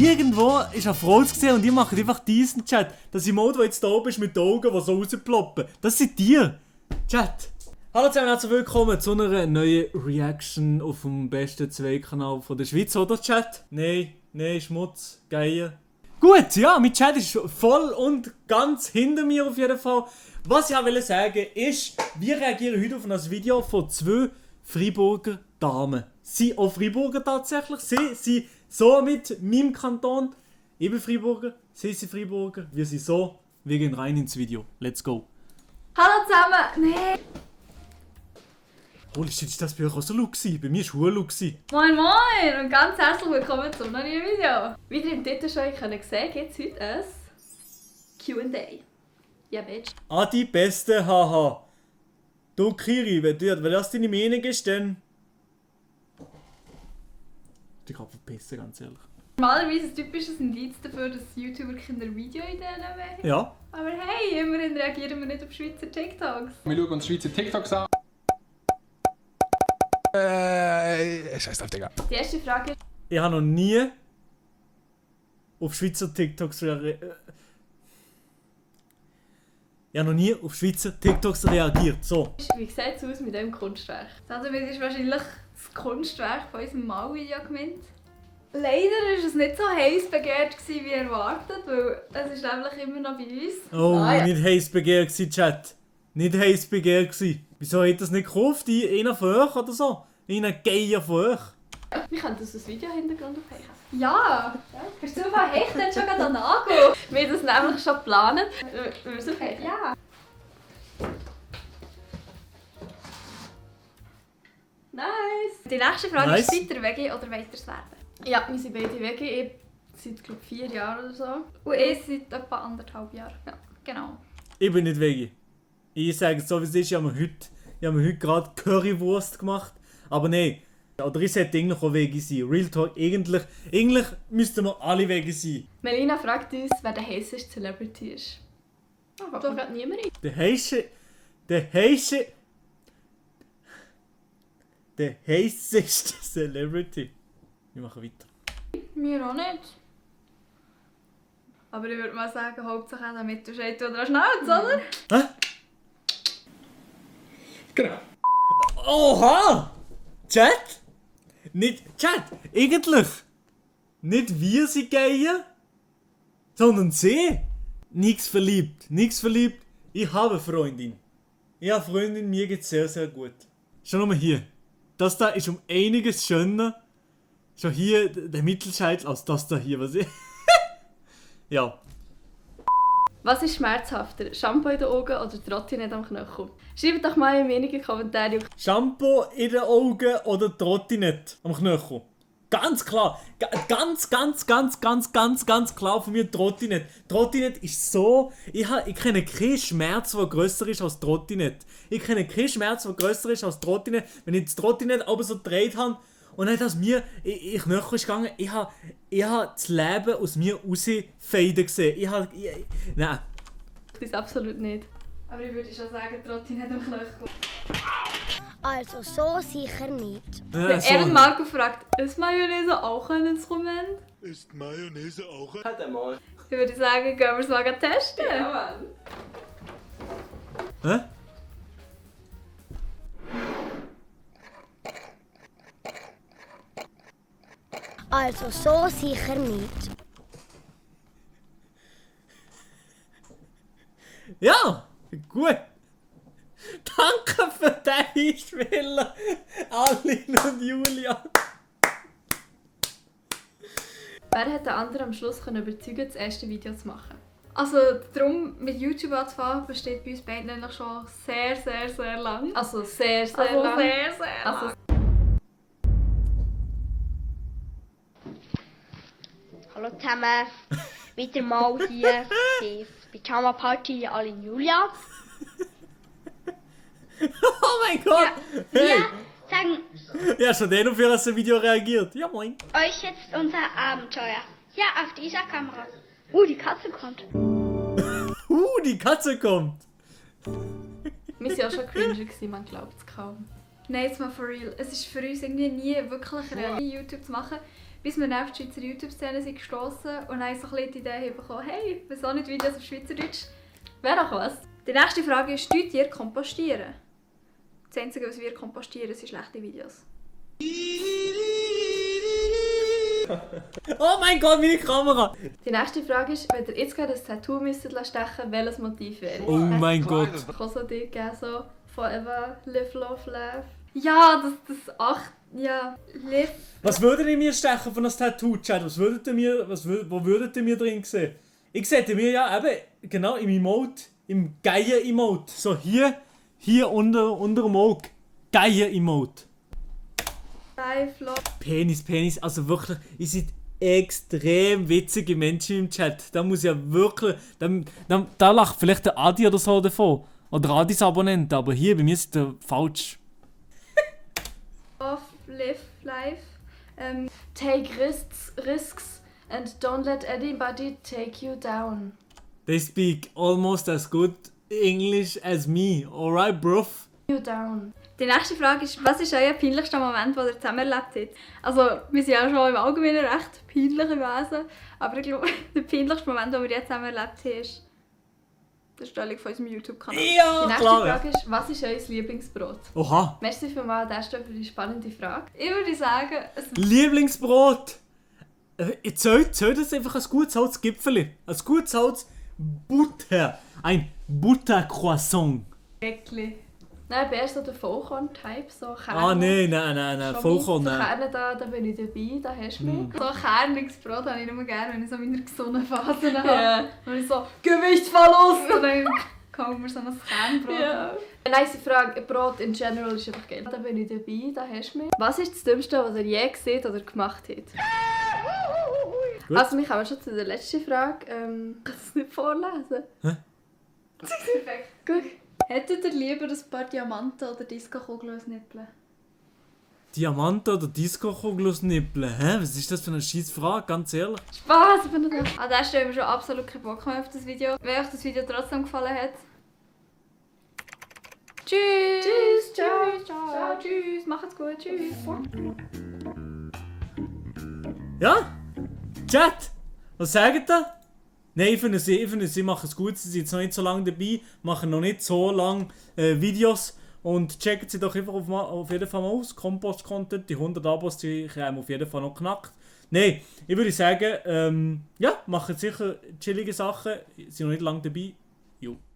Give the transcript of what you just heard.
irgendwo ist eine Frau gesehen und die machen einfach diesen Chat. Das ist Mode, der jetzt da oben ist mit den Augen, die so rausploppen. Das sind die. Chat. Hallo zusammen, herzlich willkommen zu einer neuen Reaction auf dem besten Zwei-Kanal der Schweiz, oder Chat? Nein, Schmutz, Geier. Gut, ja, mein Chat ist voll und ganz hinter mir auf jeden Fall. Was ich auch sagen ist, wir reagieren heute auf ein Video von 2 Freiburger Damen. Sie auch Freiburger tatsächlich. Sie sind so mit meinem Kanton. Ich bin Freiburger, sie sind Freiburger. Wir sind so. Wir gehen rein ins Video. Let's go. Hallo zusammen! Nee! Holy shit, ist das bei euch auch so laut gewesen? Bei mir war es verdammt laut gewesen. Moin moin und ganz herzlich willkommen zum neuen Video. Wie ihr im Titel schon sehen könnt, gibt es heute ein Q&A. Ja, bitch. Adi, beste, haha. Du Kiri, wenn das deine Meinung ist, dann... Ich kann verpissen, ganz ehrlich. Normalerweise ein typisches Indiz dafür, dass YouTuber keine Videoideen wollen. Ja. Aber hey, immerhin reagieren wir nicht auf Schweizer TikToks. Wir schauen uns Schweizer TikToks an. Scheiß drauf, Digga. Die erste Frage ist... Ich habe noch nie auf Schweizer TikToks reagiert. Ich habe noch nie auf Schweizer TikToks reagiert. So. Wie sieht es aus mit diesem Kunstwerk? Also, das ist wahrscheinlich das Kunstwerk von unserem Malvideo gemeint. Leider war es nicht so heiß begehrt wie erwartet, weil es ist nämlich immer noch bei uns. Oh, ja. nicht heiß begehrt gewesen, Chat. Nicht heiß begehrt gewesen. Wieso hat das nicht gekauft? Einer von euch oder so? Einer Geier von euch? Wir könnten uns das Video-Hintergrund aufhängen. Ja! Hast du zufällig Hecht dann schon gerade Nagel? Wir haben das nämlich schon geplant. Okay, ja. Nice! Die nächste Frage Nice. ist, seid ihr Veggie oder wollt ihr es werden? Ja, wir sind beide Veggie. Ich seit glaube 4 Jahren oder so. Und ich seit etwa 1,5 Jahren. Ja, genau. Ich bin nicht Veggie. Ich sage es so wie es ist, ich habe mir heute gerade Currywurst gemacht. Aber nein. Oder ich sollte eigentlich auch Veggie sein. Real Talk, eigentlich müssten wir alle Veggie sein. Melina fragt uns, wer der heißeste Celebrity ist. Da geht niemand rein. Der heißeste Celebrity. Wir machen weiter. Mir auch nicht. Aber ich würde mal sagen, Hauptsache damit du Scheit oder Schnauz, oder? Hä? Genau. Oha! Chat? Nicht Chat, eigentlich. Nicht wir sind Geier, sondern sie. Nichts verliebt. Ich habe eine Freundin. Ich habe eine Freundin, mir geht es sehr, sehr gut. Schau mal hier. Das da ist um einiges schöner. Schon hier der Mittelscheitel als das da hier, was ich. Ja. Was ist schmerzhafter? Shampoo in den Augen oder Trottinette am Knöchel? Schreibt doch mal in wenigen Kommentare. Shampoo in den Augen oder Trottinette am Knöchel? Ganz klar. Ganz klar von mir Trottinette. Trottinette ist so... Ich kenne keinen Schmerz, der grösser ist als Trottinette. Wenn ich das Trottinette aber so gedreht habe und dann aus mir in Knöchel ist gegangen, ich habe das Leben aus mir rausfaden gesehen. Nein. Das absolut nicht. Aber ich würde schon sagen, Trottinette am Knöchel. Also so sicher nicht. Der Aaron Marco fragt, ist Mayonnaise auch ein Instrument? Ist Mayonnaise auch ein... Halt einmal. Ich würde sagen, gehen wir es mal testen. Ja, Mann. Hä? Also so sicher nicht. Ja, gut. Danke für den Einspieler, Aline und Julia. Wer hat den anderen am Schluss überzeugen, das erste Video zu machen? Also darum, mit YouTube anzufangen, besteht bei uns beiden eigentlich schon sehr lang. Also sehr lang. Also, Hallo zusammen. Wieder mal hier die Pyjama Party alle Julia. Oh mein Gott! Hey! Wir sagen Ja, schon den auf ihr Video reagiert. Ja, moin. euch jetzt unser Abenteuer. Ja, auf dieser Kamera. Die Katze kommt. Die Katze kommt. wir waren ja schon cringe, man glaubt es kaum. Nein, jetzt mal for real. Es ist für uns irgendwie nie wirklich real, YouTube zu machen, bis wir auf die Schweizer YouTube-Szene sind gestossen und dann so ein bisschen die Idee bekommen, hey, wieso nicht Videos auf Schweizerdeutsch? Wäre doch was. Die nächste Frage ist, tut ihr kompostieren? Das Einzige, was wir kompostieren, sind schlechte Videos. Oh mein Gott, meine Kamera! Die nächste Frage ist, wenn ihr jetzt gerade ein Tattoo stechen müsstet, welches Motiv wäre? Oh mein Gott. Ich kann so dir geben, so Forever, Live, Love, Laugh. Ja, das 8, ja, Live. Was würdet ihr mir stechen von das Tattoo, Chat? Wo würdet ihr mir drin sehen? Ich sehe mir ja eben, genau, im Emote, im Geier-Emote. So hier unter dem Auge. Geier-Emote. Live, Love. Penis, also wirklich, ihr seid extrem witzige Menschen im Chat. Da muss ja wirklich, da lacht vielleicht der Adi oder so davon. Oder Adis Abonnent, aber hier bei mir ist der falsch. Love, Live, Life. Take risks and don't let anybody take you down. They speak almost as good English as me, alright, bruv? You down. Die nächste Frage ist, was ist euer peinlichster Moment, den ihr zusammen erlebt habt? Also, wir sind ja schon im Allgemeinen recht peinliche Wesen, aber ich glaube, der peinlichste Moment, den wir jetzt zusammen erlebt haben, ist die Erstellung von unserem YouTube-Kanal. Ja, die nächste klar, Frage ist, was ist euer Lieblingsbrot? Oha. Merci vielmals, Destro, für die spannende Frage. Ich würde sagen, Lieblingsbrot! Zählt das einfach ein gutes altes Gipfeli. Ein gutes altes Butter. Ein Butter-Croissant. Wirklich. Nein, bei so der Vollkorn-Type, so Kerne. Ah, nein, Vollkorn, So nein. Kerne, da bin ich dabei, da hast du mich. So kerniges Brot habe ich immer gerne, wenn ich so meine gesunden Phasen habe. Yeah. Wenn ich so Gewichtsverlust und dann kommt mir so ein Kernbrot. Yeah. Eine nice Frage, Brot in general ist einfach geil. Da bin ich dabei, da hast du mich. Was ist das Dümmste, was ihr je gesehen oder gemacht habt? Gut. Also, wir kommen schon zu der letzten Frage. Ich kann es nicht vorlesen. Hä? Perfekt. Gut. Hättet ihr lieber ein paar Diamanten oder Disco-Kugeln aus Nippeln? Diamanten oder Disco-Kugel aus Nippeln? Hä? Was ist das für eine scheisse Frage, ganz ehrlich? Spaß, ich finde das. An der Stelle haben wir schon absolut keinen Bock mehr auf das Video. Wenn euch das Video trotzdem gefallen hat. Tschüss! Tschüss! Ciao! Tschüss! Macht's gut! Tschüss! Ja? Chat! Was sagt ihr? Nein, ich finde, sie machen es gut, sie sind jetzt noch nicht so lange dabei, machen noch nicht so lange Videos und checken sie doch einfach auf jeden Fall mal aus. Kompost-Content, die 100 Abos, die haben auf jeden Fall noch knackt. Nein, ich würde sagen, ja, machen sicher chillige Sachen, sind noch nicht lange dabei. Jo.